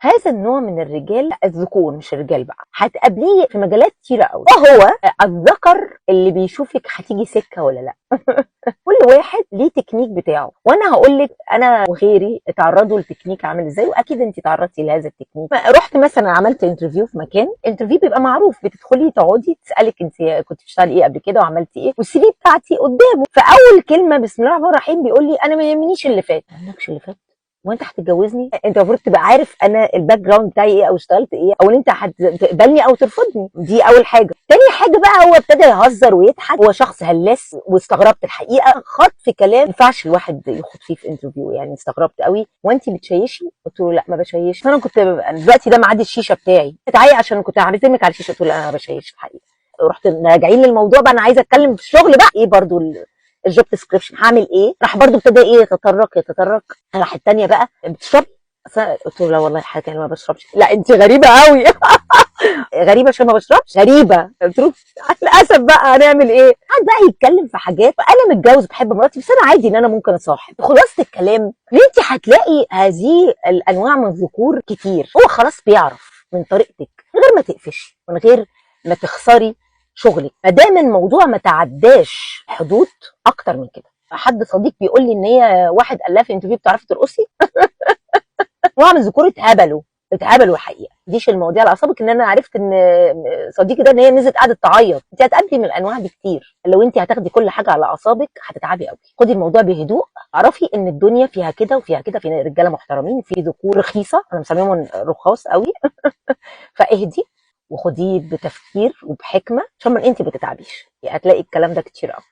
هذا النوع من الرجال، الذكور مش الرجال بقى، هتقابليه في مجالات كتيرة قوي، وهو الذكر اللي بيشوفك هتيجي سكة ولا لا. كل واحد ليه تكنيك بتاعه، وانا هقول لك انا وغيري اتعرضوا لتكنيك عامل ازاي، واكيد انت تعرضتي لهذا التكنيك. رحت مثلا عملت interview في مكان، interview بيبقى معروف، بتدخلي تقعدي تسالك انت كنت بتشتغلي ايه قبل كده وعملتي ايه، وال CV بتاعتي قدامه. فاول كلمة بسم الله الرحمن الرحيم بيقول لي انا ما يهمنيش اللي فات. ما يهمكش اللي فات؟ وانت هتتجوزني؟ انت المفروض تبقى عارف انا ال background بتاعي ايه، او اشتغلت ايه، او ان انت هتقبلني او ترفضني. دي اول حاجة. تاني حاجة بقى هو ابتدى يهزر ويضحك، هو شخص هلاس، واستغربت الحقيقة، خاض في كلام ما ينفعش الواحد يخوض فيه في interview، يعني استغربت قوي. وانت بتشيشي؟ قلت له لا ما بشيش، انا كنت دلوقتي ده ميعاد الشيشة بتاعي، تعالي عشان كنت عازمك على الشيشة. قلت له لا انا ما بشيش الحقيقة. رحت راجعين للموضوع بقى، انا عايزه اتكلم في الشغل بقى، ايه برضو ال job description، هعمل ايه؟ راح برضو ابتدى ايه يتطرق يتطرق. راح الثانية بقى بتشربي؟ قلت له لا والله الحاجة انا ما بشربش. لا انت غريبة قوي. غريبة عشان ما بشربش؟ غريبة. قلت له للاسف بقى هنعمل ايه؟ قعد بقى يتكلم في حاجات. انا متجوز بحب مراتي، بس انا عادي ان انا ممكن اصاحب. خلاصه الكلام ان انت هتلاقي هذه الانواع من الذكور كتير. هو خلاص بيعرف من طريقتك، من غير ما تقفشي، من غير ما تخسري شغلك، ما دام الموضوع ما تعداش حدود اكتر من كده. حد صديق بيقول لي ان هي واحد قال لها في interview بتعرفي ترقصي؟ نوع من الذكور اتهبلوا، اتهبلوا الحقيقة. ديش المواضيع على اعصابك. ان انا عرفت ان صديقي ده ان هي نزلت قعدت تعيط. انت هتقابلي من الانواع دي كتير. لو انت هتاخدي كل حاجة على اعصابك هتتعبي قوي. خدي الموضوع بهدوء، اعرفي ان الدنيا فيها كده وفيها كده، في رجاله محترمين، في ذكور رخيصة، انا مسميهم رخاص قوي. فاهدي وخديه بتفكير وبحكمة عشان ما انت بتتعبيش. هتلاقي الكلام ده كتير قوي.